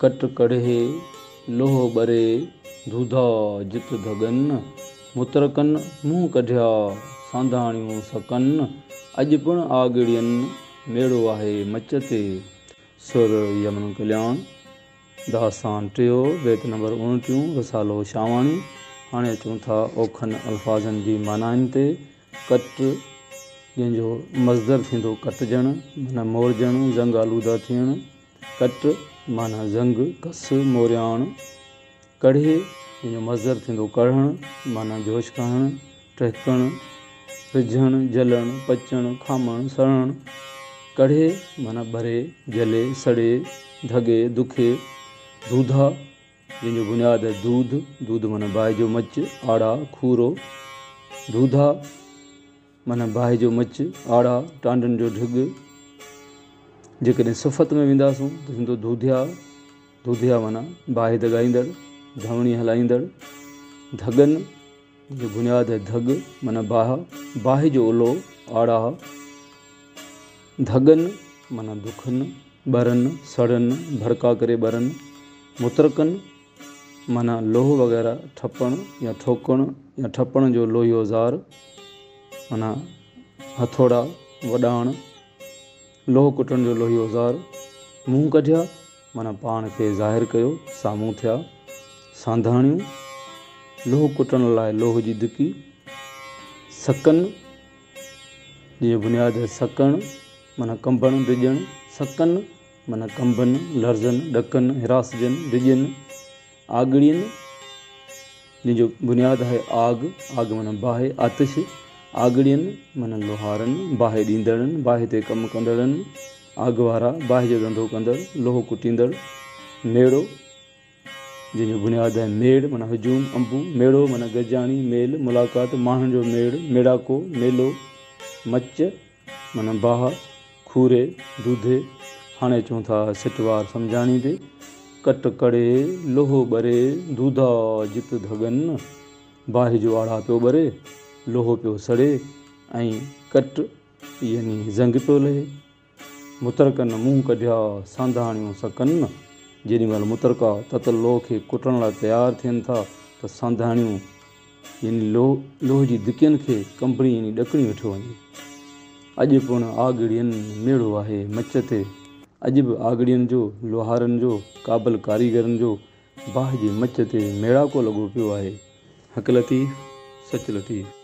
ڪٽ ڪڙهي، لوهه ٻري، ڌوڌا جت ڌڳن، مترڪن منهن ڪڍيا، سانڌاڻيون سڪن، اڄ پڻ آڳڙين، ميڙو آهي مچ تي. سر يمن ڪلياڻ، داستان ٽيو، بيت نمبر اوڻٽيهون، رسالو شاهواڻي. هاڻي اچون ٿا اوکن الفاظن جي معنائن تي. ڪٽ، جنهن جو مصدر ٿيندو ڪٽجڻ، معنيٰ مورجڻ، زنگ آلوده ٿيڻ. ڪٽ معنيٰ زنگ، ڪس، مورياڻ. ڪڙهي، جنهن جو مصدر ٿيندو ڪڙهڻ، معنيٰ جوش کائڻ، ٽهڪڻ، رجهڻ، جلڻ، پچڻ، کامڻ، سڙڻ. ڪڙهي معنيٰ ٻري، جلي، سڙي، ڌڳي، دکي. ڌوڌا، جنهن جو بنياد آهي دود، دود معنيٰ باهه جو مچ، آڙاهه، کورو. ڌوڌا معنيٰ باهه جو مچ، آڙاهه، ٽانڊن جو ڍڳ. جيڪڏهن صفت ۾ وينداسون ته ٿيندو ڌوڌيا، ڌوڌيا معنيٰ باهه دڳائيندڙ، ڌوڻي هلائيندڙ. ڌڳن، جنهن جو بنياد آهي ڌڳ معنيٰ باهه، باهه جو الو، آڙاهه. ڌڳن معنيٰ دکن، ٻرن، سڙن، ڀڙڪا ڪري ٻرن. مترڪن معنيٰ لوهه وغيره ٺپڻ يا ٺوڪڻ يا ٺپڻ جو لوهي اوزار معنيٰ هٿوڙا، وڏاڻ، لوهه ڪٽڻ جو لوهي اوزار. منهن ڪڍيا معنيٰ پاڻ کي ظاهر ڪيو، سامهون ٿيا. سانڌاڻيون، لوهه ڪٽڻ لاء لوهه جي دڪي. سڪن، جنهن جو بنياد آهي سڪڻ معنيٰ ڪنبڻ، ڊڄڻ. سڪن معنيٰ ڪنبن، لرزن، ڏڪن، هراسجن، ڊڄن. آڳڙين، جنهن جو بنياد آهي آگ، آگ معنيٰ باهه، آتش. آڳڙين معنيٰ لوهارن، باهه ڏيندڙن، باهه تي ڪم ڪندڙن، آگ وارا، باهه جو ڌنڌو ڪندڙ، لوهه ڪٽيندڙ. ميڙو، جنهن جو بنياد آهي ميڙ معنيٰ هجوم، انبوهه. ميڙو معنيٰ گڏجاڻي، ميل، ملاقات، ماڻهن جو ميڙ، ميڙاڪو، ميلو. مچ معنيٰ باهه، کوري، دوڌي. هاڻي اچون ٿا سٽوار سمجهاڻي تي. ڪٽ ڪڙي، لوهه ٻري، دوڌا جت ڌڳن. باهه جو آڙاهه پيو ٻري، لوهه پيو سڙي ۽ ڪٽ يعني زنگ پيو لهي. مترڪن منهن ڪڍيا، سانڌاڻيون سڪن. جيڏي مهل مترڪا تتل لوهه کي ڪٽڻ لاء تيار ٿين ٿا ته سانڌاڻيون يعني لوهه جي دڪين کي ڪنبڻي يعني ڏڪڻي وٺيو وڃي. اڄ پڻ آڳڙين ميڙو آهي مچ تي. اڄ به آڳڙين جو، لوهارن جو، قابل ڪاريگرن جو باهه جي مچ تي ميڙاڪو لڳو پيو آهي. حق لطيف، سچ لطيف.